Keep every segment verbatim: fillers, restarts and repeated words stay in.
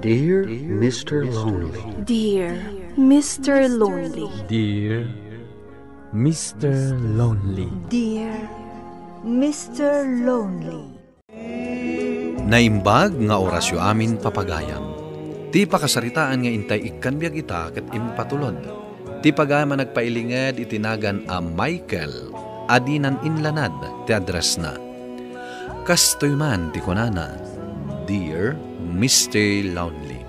Dear Mister Lonely. Dear Mister Lonely. Dear Mister Lonely. Dear Mister Lonely. Naimbag nga orasyo amin, papagayam. Ti pakasaritaan nga intay ikkan biag ita ket impatulod. Ti pagayam a nagpailinged iti nagan a Michael a dinan inlanad ti addressna. Kastoy man ti kunana, "Dear Mister Lonely."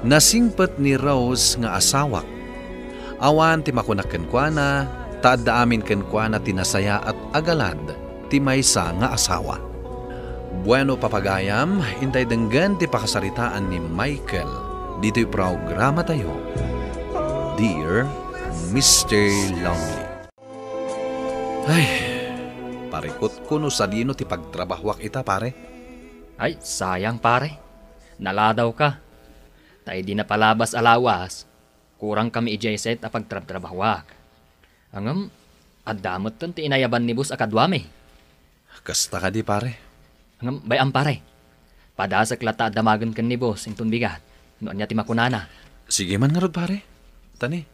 Nasingpet ni Rose nga asawak. Awan ti makunak kenkuana, ta adda amin kenkuana ti nasayaat a galad ti maysa nga asawa. Bueno, papagayam, intay denggen ti pakasaritaan ni Michael ditoy programatayo, Dear Mister Lonely. Ay, parikutko no sadino ti pagtrabahoak ita, pare. Ay, sayang, pare. Naladaw ka. Ta idi napalabas a lawas, kurang kami idiay set a pagtrabtrabahoak. Ngem, adda metten ti inayaban ni boss a kaduami. Kasta kadi, pare? Ngem, bay-am, pare. Padasek latta a damagen ken ni boss inton bigat no ania ti makunana. Sige man ngarud, pare. Tani,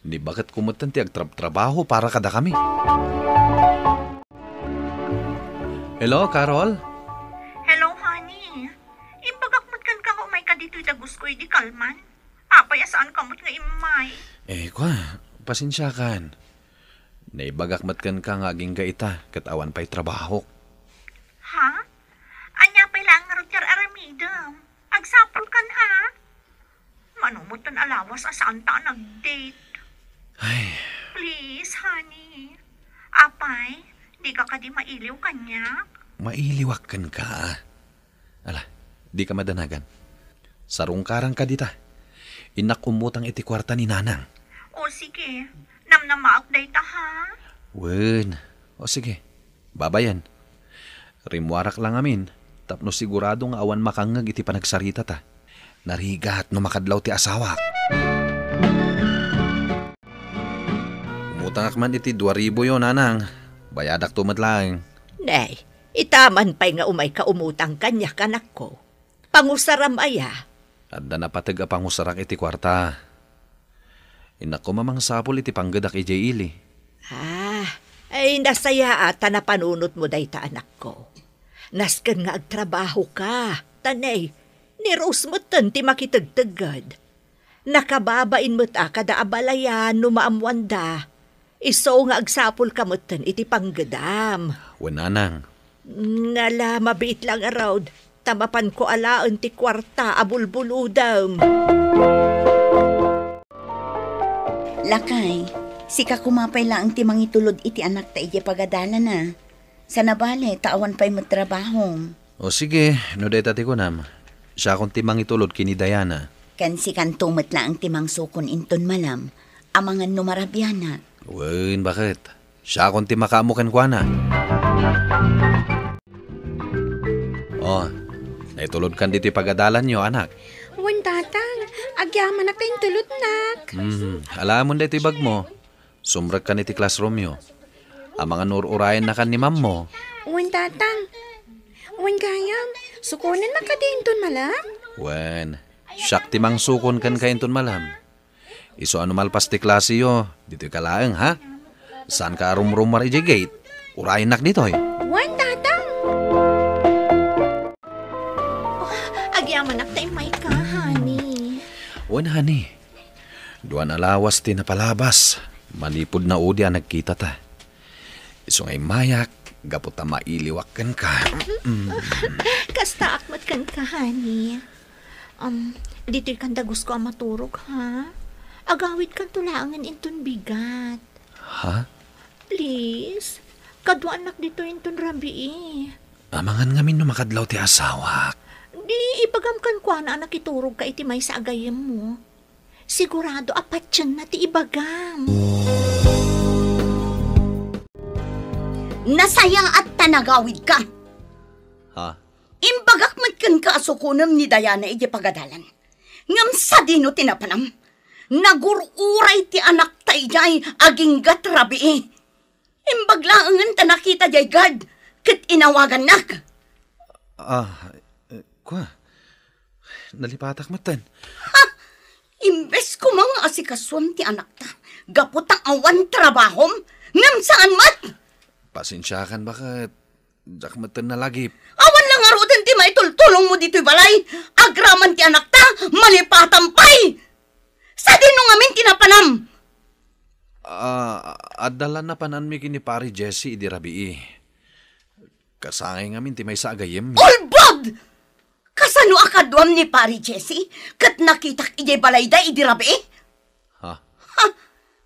ni baketko metten ti agtrabtrabaho para kadakami. Hello, Carol? Hello, honey. Imbagak met kenka nga umayka ditoy dagusko idi kalman. Apay a saanka met nga immay? Eh, kwa, pasensiakan. Naibagak met kenka nga agingga ita ket awan pay trabahok. Ha? Ania pay laeng ngarud ti ar-aramidem? Agsapulkan, ha? Mano metten a lawas a saanta a nag-date? Ay. Please, honey. Apay, dika kadi mailiw kaniak? Mailiwak kenka. Ala, dika madanagan. Sarungkaranka dita. Innak ummutang iti kuarta ni Nanang. O sige, namnamaak dayta, ha? Wen. O sige, babayen. Rimmuarak la ngamin, tapno sigurado nga awan makangngeg iti panagsaritata. Narigat no makadlaw ti asawak. Umutangak man iti dua ribuyo, Nanang. Bayadakto met laeng. Nay, ita man pay nga umayka umutang kaniak, anakko. Pangusaram aya? Adda napateg a pangusarak iti kuarta. Innak koma mangsapul iti panggedak idiay ili. Ah, ay, nasayaat ta napanunotmo dayta, anakko. Nasken nga agtrabahoka, ta nay, ni Rose metten ti makitegtegged. Nakababain met a kada abalayan no maammoanda. Isu nga agsapulka metten iti panggedam. Wen, Nanang. Nala, mabiit la ngarud, ta mapanko alaen ti kuarta a bulbulodem. Lakay, sika koma pay laeng ti mangitulod iti anakta idiay pagadalana. Sana bale, ta awan pay met trabahom. O sige, no dayta ti kunam, siakon ti mangitulod ken ni Diana. Ken sikanto met laeng ti mangsukon inton malam, amangan no marabianak. Wen, baket? Siakon ti makaammo kenkuana. O, naitulodkan ditoy pagadalanyo, anak. Wen, Tatang, agyamanak ta intulodnak. Hmm, alaamon daytoy bagmo. Sumrekkan iti classroomyo. Amangan no ur-urayennakan ni mammo. Wen, Tatang. Wen gayam, sukonennak kadi inton malam? Wen, siak ti mangsukon kenka inton malam. Isu a no malpas ti klaseyo, ditoyka laeng, ha? Saanka a rumrumuar idiay gate. Urayennak ditoy. Wen, Tatang. Oh, agyamanak ta immayka, honey. Wen, honey. Duan a lawas ti napalabas, manipud naudi a nagkitata. Isu nga immayak, gapu ta mailiwak kenka. Mm. Kastaak met kenka, honey. Um, ditoykan dagusko a maturog, ha? Agawidkanto laengen inton bigat. Ha? Please, kaduaannak ditoy inton rabii. Amangan ngamin no makadlaw ti asawak. Di ibagam kenkuana a nakiturogka iti maysa a gayyemmo. Sigurado a patienna ti ibagam. Nasayaat ta nagawidka. Ha? Imbagak met kenka a sukonem ni Diana idiay pagadalan. Ngem sadino ti napanam? Nagur-uray ti anakta idiay aginggat rabii. Imbag laengen ta nakita diay guard ket inawagannak. Ah, eh, kua. Nalipatak metten. Ha? Imbes koma nga asikasuam ti anakta, gapu ta awan trabahom, ngem saan met? Pasensiakan, baket. Diak metten nalagip. Awan la ngaruden ti maitultulongmo ditoy balay. Agraman ti anakta, malipatam pay. Sadino ngamin ti napanam? Ah, adda la napananmi ken ni Pare Jesse idi rabii. Kasangay ngamin ti maysa a gayyemmi. Ulbod! Kasano a kaduam ni Pare Jesse ket nakitak idiay balayda idi rabii? Ha? Ha!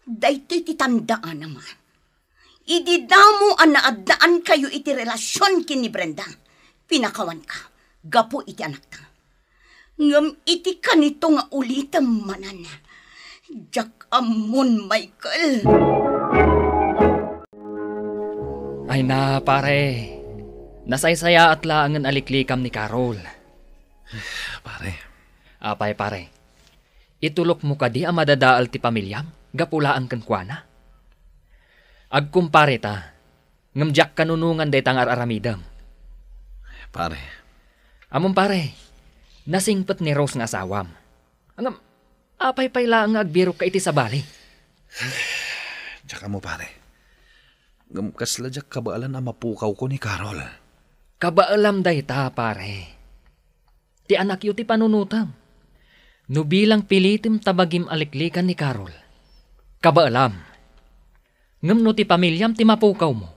Daytoy ti tandaanam. Idi damo a naaddaankayo iti relasion ken ni Brenda, pinakawanka gapu iti anakta. Ngem iti kanito nga ulitem manen, diak ammon, Michael. Ay na, pare. Nasaysayaat laengen a liklikam ni Carol. Pare. Apay, pare? Itulokmo kadi a madadael ti pamiliam gapu laeng kenkuana? Agkumpare ta, ngem diak kanunongan dayta nga ar-aramidem. Pare. Ammom, pare, nasingpet ni Rose nga asawam. Ngem, apay pay laeng nga agbirokka iti sabali? Diak ammo, pare. Ngem kasla diak kabaelan a mapukawko ni Carol. Kabaelam dayta, pare. Ti anakyo ti panunotam. No bilang pilitem ta bagim a liklikan ni Carol, kabaelam. Ngem no ti pamiliam ti mapukawmo,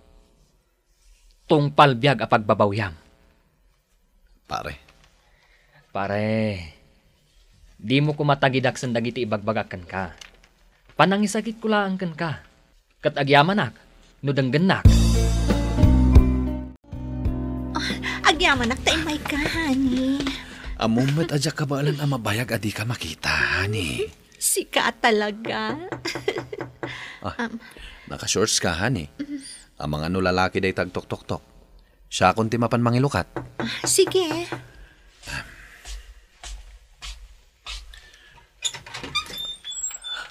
tungpal biag a pagbabawiam. Pare. Pare, dimo koma tagidaksen dagiti ibagbagak kenka. Panangisagidko laeng kenka. Ket agyamanak no denggennak. Ah, agyamanak ta immayka, honey. Ammom met a diak kabaelan a mabayag a dika makita, honey. Sika talaga. Ah, um, naka-shorts ka, honey. Amangan no lalaki dayta agtoktoktok. Siakon ti mapan mangilukat. Ah, sige.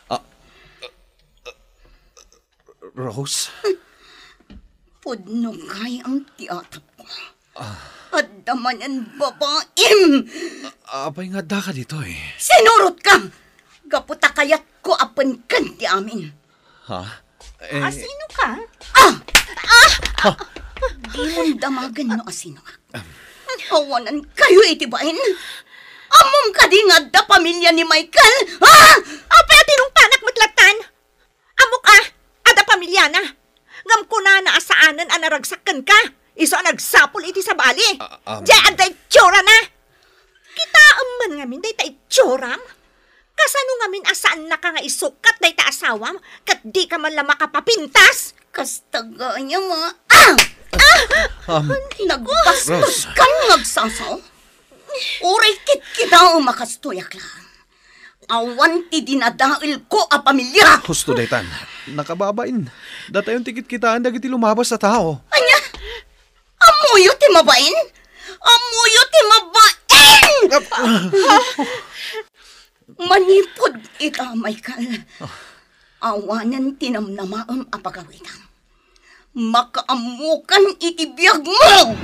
Ah, Rose? Pudno gayam ti atapko. Ah. Adda manen babaim! A-, apay nga addaka ditoy? Sinurotka! Gapu ta kayatko a penken ti amin. Ha? Eh, asinoka? Ah! Ah! Ha? Dimon damagen no asinoak. Awanankayo iti bain. Ammom kadi nga adda pamilia ni Michael? Ha? Apay a tinungpanak met lattan? Ammok a, adda pamiliana. Ngem kunana a saanen a naragsak kenka. Isu a nagsapul iti sabali. Ah, um, diay adda itsurana. Kitaem man ngamin dayta itsuram. Kasano ngamin a saannaka nga isukkat dayta asawam ket dika man la makapapintas? Kasta gayam a. Ah! Ah! Um, nagbastos Rose. Kan nga agsasaw? Uray kitkitaem a kastoyak laeng. Awan ti dinadaelko a pamilia. Husto daytan. Nakababain. Datayon ti kitkitaen dagiti lumabas a tao. Ania? Ammoyo ti mabain? Ammoyo ti mabain! Manipud ita, Michael. Awanen ti namnamaem a pagawitam. Makaammokan iti biagmo!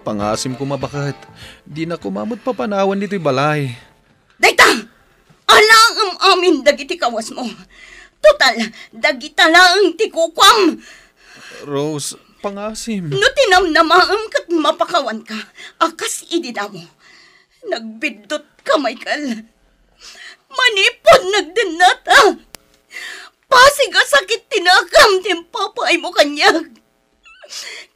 Pangasim koma baket, dina koma met papanawan ditoy balay. Dayta! Alaem amin dagiti kawasmo. Total, dagita laeng ti kukuam. Rose, pangasim. No tinamnamaem ket mapakawanka a kas idi damo, nagbiddutka, Michael. Manipud nagdennata, pasig a sakit ti nakam ti impapaaymo kaniak.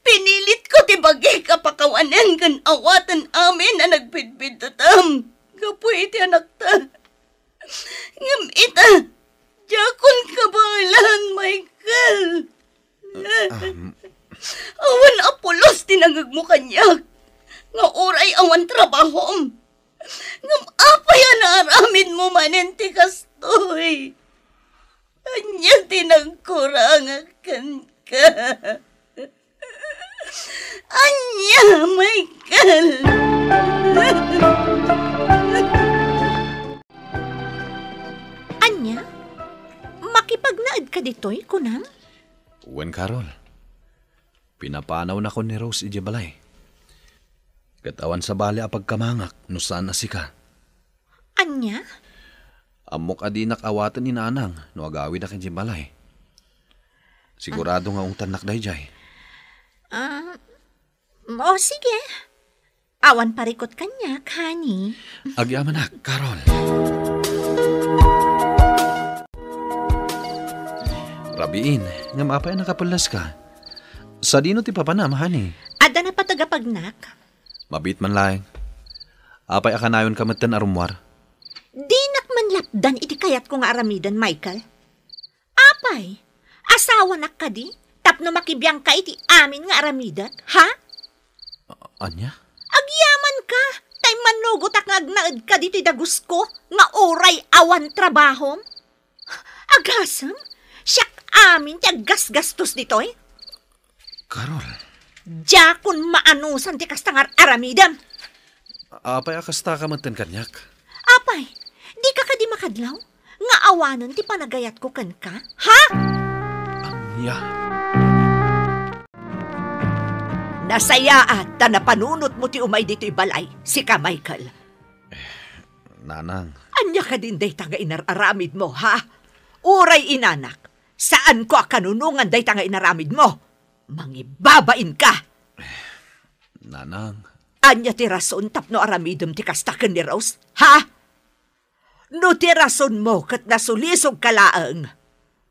Pinilitko ti bagik a pakawanen ken awaten amin a nagbidbiddutam gapu iti anakta. Ngem ita, diakon kabaelan, Michael. Um, awan a pulos ti nangegmo kaniak nga uray awan trabahom. Ngem apay a naaramidmo manen ti kastoy? Ania ti nagkurangak kenka? Ania, Michael? Ania? Makipagnaedka ditoy, kunam? Wen, Carol. Pinapanawnakon ni Rose idiay balay. Ket awan sabali a pagkamangak no saan a sika. Ania? Ammok a dinak awaten ni Nanang no agawidak idiay balay. Sigurado nga ungtannak daydiay. Ah, o sige. Awan parikut kaniak, honey. Agyamanak, Carol. Rabiin, ngem apay a nakapellaska? Sadino ti papanam, honey? Adda napateg a pagnak. Mabiit man laeng. Apay a kanayonka metten a rummuar? Dinak man lapdan iti kayatko nga aramiden, Michael. Apay, asawanak kadi tapno makibiangka iti amin nga aramidek, ha? A-, ania? Agyamanka, ta immanugotak nga agnaedka ditoy dagusko nga uray awan trabahom. Agasem, siak amin ti aggasgastos ditoy. Carol. Diakon maanusan ti kasta nga aramidem. Apay a kastaka metten kaniak? Apay, dika kadi makadlaw nga awanen ti panagayatko kenka? Ha? Ania? Nasayaat ta napanunotmo ti umay ditoy balay, sika, Michael. Nanang. Ania kadin dayta nga inar-aramidmo, ha? Uray inanak, saanko a kanunongan dayta nga inaramidmo. Mangibabainka! Nanang. Ania ti rason tapno aramidem ti kasta ken ni Rose? Ha? No ti rasonmo ket nasulisogka laeng,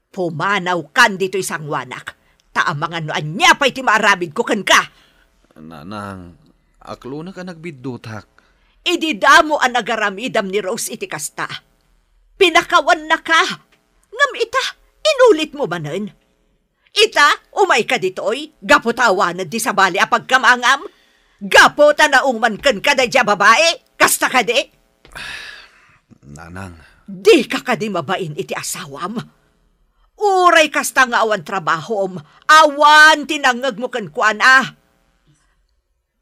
pumanawkan ditoy sangoanak, ta amangan no ania pay ti maaramidko kenka. Nanang, aklonek a nagbiddutak. Idi damo a nagaramidam ni Rose iti kasta, pinakawannaka, ngem ita, inulitmo manen. Ita, umayka ditoy, gapu ta awanen ti sabali a pagkamangam? Gapu ta naungman kenka daydiay a babai? Kasta kadi? Nanang. Dika kadi mabain iti asawam? Uray kasta nga awan trabahom, awan ti nangngegmo kenkuana.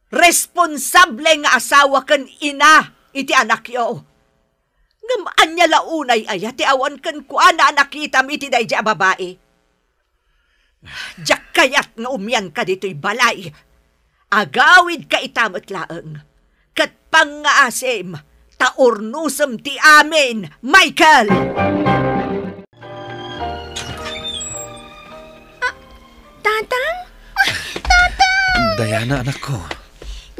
Responsable nga asawa ken ina iti anakyo. Ngem ania la unay aya ti awan kenkuana a nakitam iti daydiay a babai? Diak kayat nga umianka ditoy balay. Agawidka ita met laeng. Ket pangngaasim, ta urnosem ti amin, Michael! Ah, Tatang? Ah, Tatang! Diana, anakko.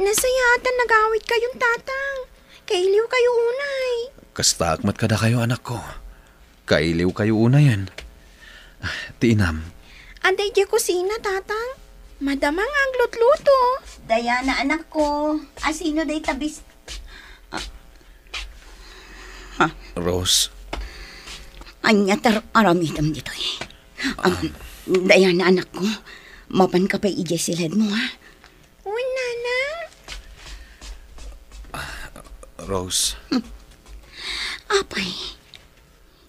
Nasayaat ta nagawidkayon, Tatang. Kailiwkayo unay. Kastaak met kadakayo, anakko. Kailiwkayo unayen. Ah, ti inam. Adda idiay kusina, Tatang. Madama nga aglutluto. Diana, anakko. Asino dayta bis-, Ah. Ha? Rose. Ania ti ar-, aramidem ditoy? Am, Am. Diana, anakko, mapanka pay idiay siledmo, ha? Wen, Nanang. Rose. Hmm. Apay,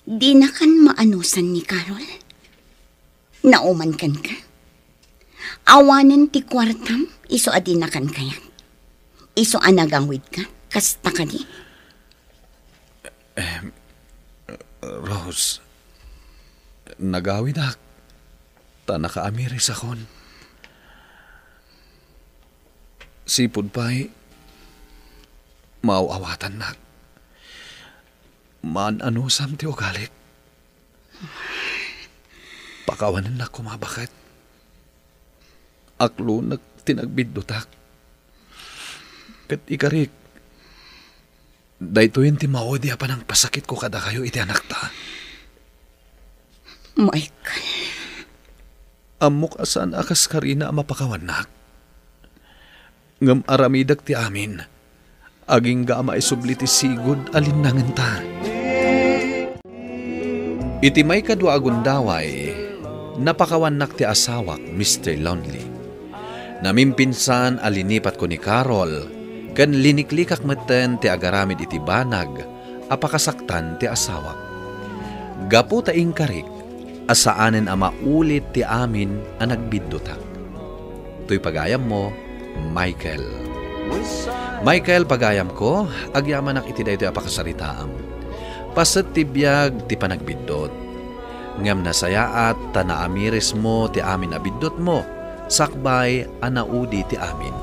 dinakan maanusan ni Carol? Nauman kenka? Awanen ti kuartam, isu a dinakan kayat. Isu a nagawidka, kasta kadi? Em, Rose, nagawidak, ta nakaamirisakon. Sipud pay, maaw-awatannak. Maan-anusam ti ugalik. Pakawanennak koma baket. Aklonek ti nagbiddutak. Ket ikarik, daytoyen ti maudi a panangpasakitko kadakayo iti anakta. Michael. Ammok a saan a kaskarina a mapakawannak. Ngem aramidek ti amin, agingga a maisubli ti sigud a linnangenta. Iti maikadua a gundaway, napakawannak ti asawak, Mister Lonely. Namimpinsan a linipatko ni Carol, ken liniklikak metten ti agaramid iti banag a pakasaktan ti asawak. Gapu ta inkarik a saanen a maulit ti amin a nagbiddutak. Toy pagayammo, Michael. Michael, pagayamko, agyamanak iti daytoy a pakasaritaam. Paset ti biag ti panagbiddut. Ngem nasayaat ta naamirismo ti amin a biddutmo, sakbay a naudi ti amin.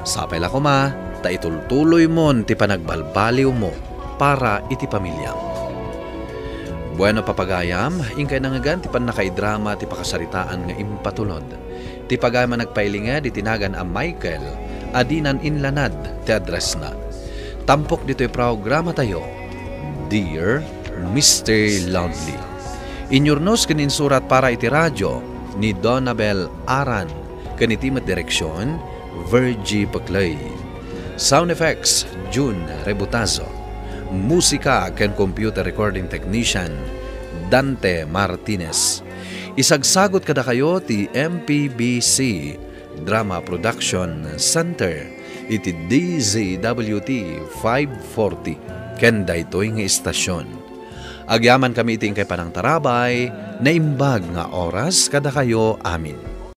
Sapay la koma ta itultuloymon ti panagbalbaliwmo para iti pamiliam. Bueno, papagayam, inkay nangngegan ti pannakaidrama ti pakasaritaan nga impatulod. Ti pagayam a nagpailinged iti nagan a Michael a dinan inlanad ti addressna. Tampok ditoy programatayo, Dear Mister Lonely. Inyurnos ken insurat para iti radio ni Donabel Aran, ken iti met direksion, Virgie Peclay. Sound effects, Jun Rebutazo. Musika ken computer recording technician, Dante Martinez. Isagsagut kadakayo ti M P B C Drama Production Center iti D Z W T five forty ken daytoy nga istasyon. Agyamankami iti inkay panangtarabay, naimbag nga oras kadakayo amin.